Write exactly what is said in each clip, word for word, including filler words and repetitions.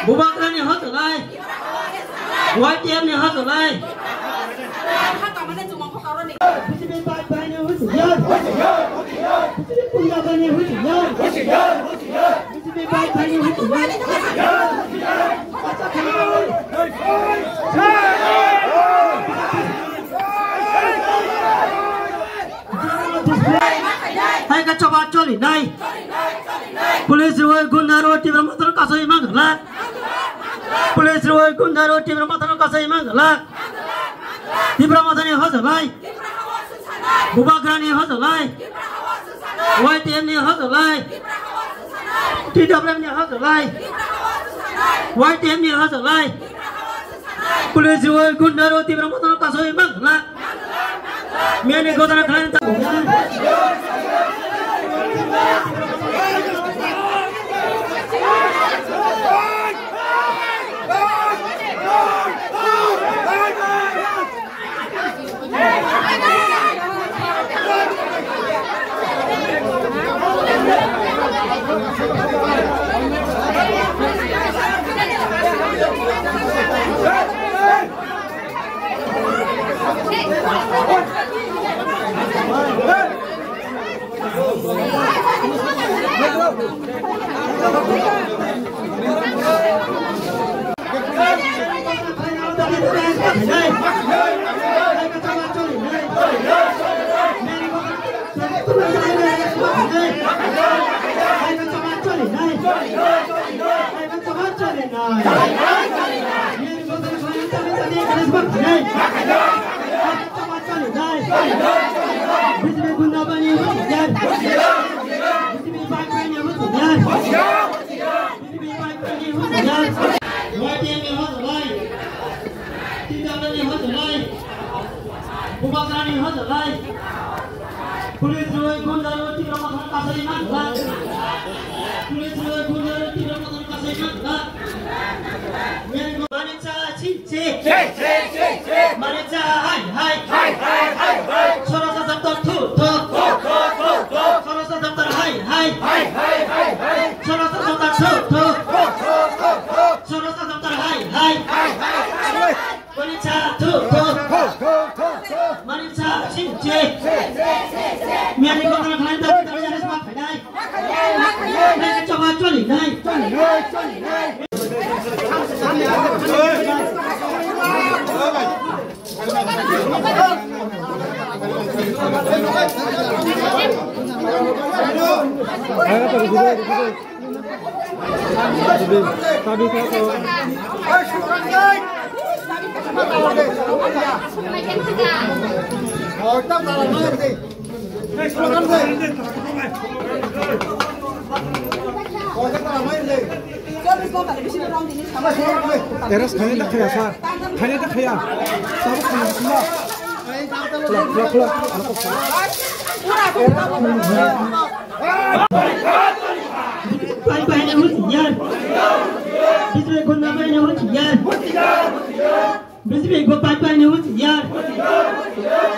Bubagrani hojolai. Y T F ni hojolai. B J P bai bai ni hojolai. B J P punda bai ni hojolai. B J P bai bai ni hojolai. Hai ka choba choli nai. Police roi gunda ro Tipra Motha no kasoi mang la. Police roi gunda ro Tipra Motha no kasoi mang la. Tipra Motha ni hojolai. Bubagrani hojolai. Y T F ni hojolai. T W F ni hojolai. Y T F ni hojolai. Police roi gunda ro Tipra Motha no kasoi mang la. Miyani godana khan ta. Bubagrani hojolai. Police roi gunda ro Tipra Motha no kasoi mang la. Police roi gunda ro Tipra Motha no kasoi mang la. Mani cha chi chi. Mani cha hai hai. Sorosa daptar thu thu. Sorosa daptar hai hai. Sorosa daptar thu thu. Sorosa daptar hai hai. Mani cha thu thu. Mani cha chi chi. Miyani kotoro khlai ta ta ya sma khainai. Nai choba choli nai. Era khaina ta khaya, sir. Khaina ta khaya. Sabo khaina ta khaya. Khula, khula, khula. Pai pai na husi yar. Biswe gunda pai na husi yar. Biswe go pai pai na husi yar.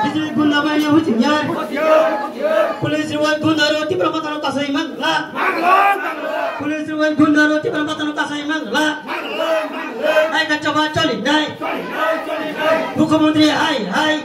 Biswe gunda pai na husi yar. Police roi gunda ro Tipra Motha no kasoi mang la. Police roi gunda ro Tipra Motha no kasoi mang la. Hai ka choba choli nai. Mukhyamantri hai hai.